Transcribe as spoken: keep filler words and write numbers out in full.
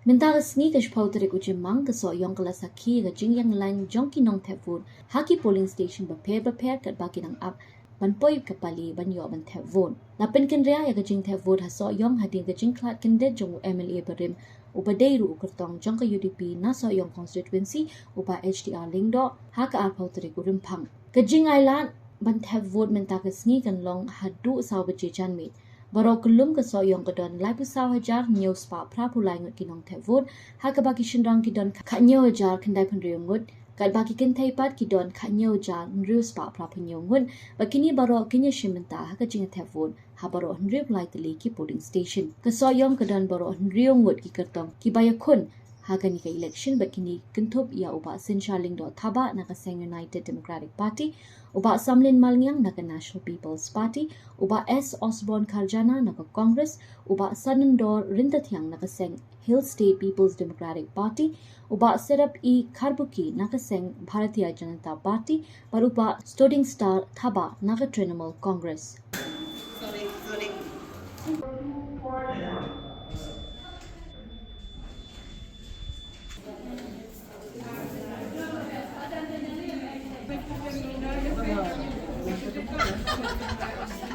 Mynta ka sngi ka shiphew tarik u Jymmang ka Sohiong ka la sakhi ïa ka jingïeng lain jong ki nongthep vote ha ki polling station bapher bapher katba ki nang ap ban poi ka pali ban ïoh ban thep vote. La pynkynriah ïa ka jingthep vote ha Sohiong hadien ka jingkhlad kyndit jong u M L A barim uba dei ruh u kyrtong jong ka U D P na Sohiong constituency, u Bah H D R Lyngdoh, ha ka arphew tarik u Rymphang. Ka jingailad ban thep vote mynta ka sngi kan long haduh saw baje janmiet. Baroh kyllum ka Sohiong ka don laiphew saw hajar hynñiew spah phraphew lai ngut ki nongthep vote, ha kaba ki shynrang ki don khathynñiew hajar khyndaiphew hynriew ngut, katba ki kynthei pat ki don khathynñiew hajar hynriew spah phraphew hynñiew ngut, bad kine baroh kin ïashim bynta ha ka jingthep vote ha baroh hynriewphew lai tylli ki polling station. Ka Sohiong ka don baroh hynriew ngut ki kyrtong kiba ïakhun ha kane ka election bad kine kynthup ïa u Bah Synshar Lyngdoh Thabah na ka seng United Democratic Party, u Bah Samlin Malngiang na ka National People's Party, u Bah S Osborne Kharjana na ka Congress, u Bah Sanandor Ryntathiang na ka seng Hill State People's Democratic Party, u Bah Serap E Kharbuki na ka seng Bharatiya Janata Party, bad u Bah Stodingstar Thabah na ka Trinamool Congress.